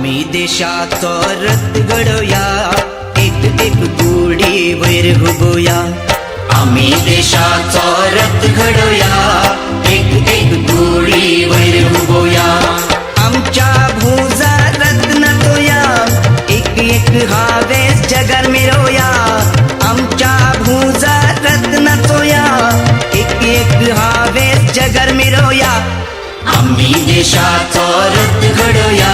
आम्ही देशाचो रथ घडोवया, एक एक गुडी वयर हुबोया। आम्ही देशाचो रथ घडोवया, एक एक गुडी वयर हुबोया। आमच्या भुजा रत्न तोया, एक एक हावेस जगार मिरोया। आमच्या भुजा रत्न तोया, एक एक हावेस जगार मिरोया। आम्ही देशाचो रथ घडोवया,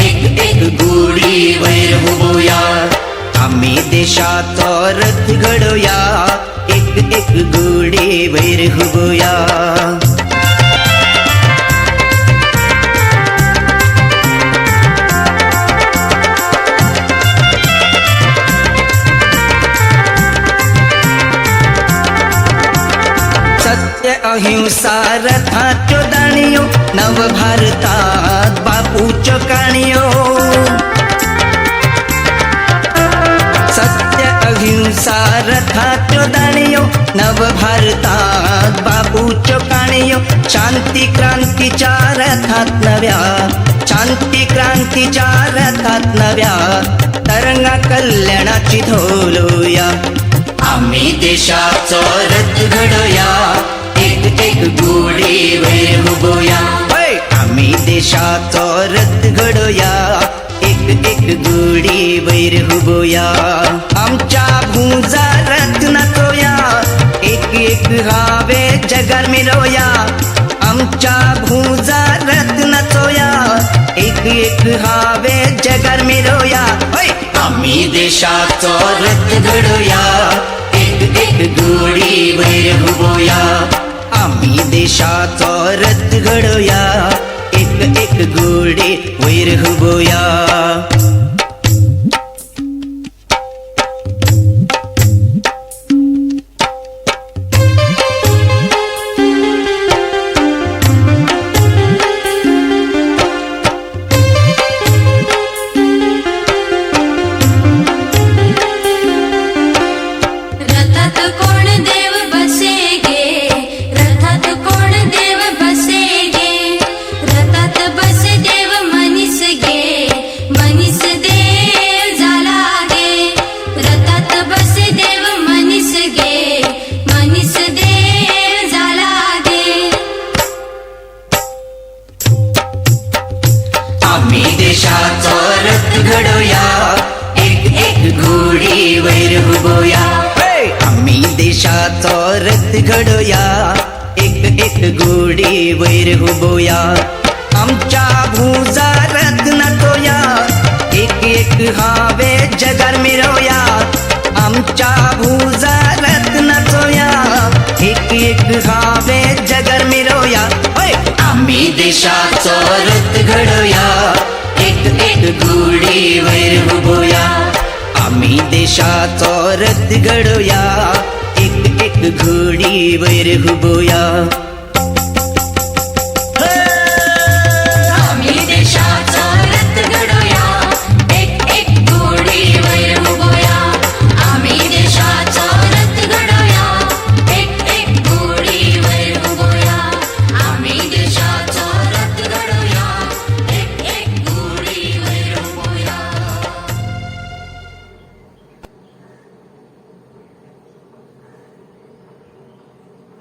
एक एक गुडी वयर हुबोया। आम्ही देशाचो रथ घडोवया, एक एक गुडी वयर हुबोया। सत्य अहिंसा रथाच्यो दाणयो, नव भारतात बापूच्यो काणयो। सत्य अहिंसा रथाच्यो दाणयो, नव भारतात बापूच्यो काणयो। शांती क्रांतीच्या रथात नव्या, शांती क्रांतीच्या रथात नव्या, तरंगा कल्याणाची धोलूया। आम्ही देशाचो रथ घडोवया, एक एक गुडी वयर हुबोया। आम्ही देशाचो रथ घडोवया, एक एक गुडी वयर हुबोया। आमच्या भुजा रथ नाचोया, एक एक हावे जगार मिरोया। आमच्या भुजा रथ नाचोया, एक एक हावे जगार मिरोया। आम्ही देशाचो रथ घडोवया, एक एक गुडी वयर हुबोया। आम्ही देशाचो रथ घडोवया, एक एक गुडी वयर हुबोया। रथात कोण देव बसे गे, रथात कोण देव बसे गे, रथात बसे देव मनीस गे, मनीस देव झाला गे, रथात बसे देव मनीस गे, मनीस देव झाला गे। आम्ही देशाचो रथ घडोवया, एक एक गुडी वयर हुबोया। आम्ही देशाचो रथ घडोवया, एक एक गुडी वयर हुबोया। आमच्या भुजा रथ नाचोया, एक एक हावे जगार मिरोया। आमच्या भुजा रथ नाचोया, एक एक हावे जगार मिरोया। आम्ही देशाचो रथ घडोवया, एक एक गुडी वयर हुबोया। आम्ही देशाचो रथ घडोवया, एक एक गुडी वयर हुबोया।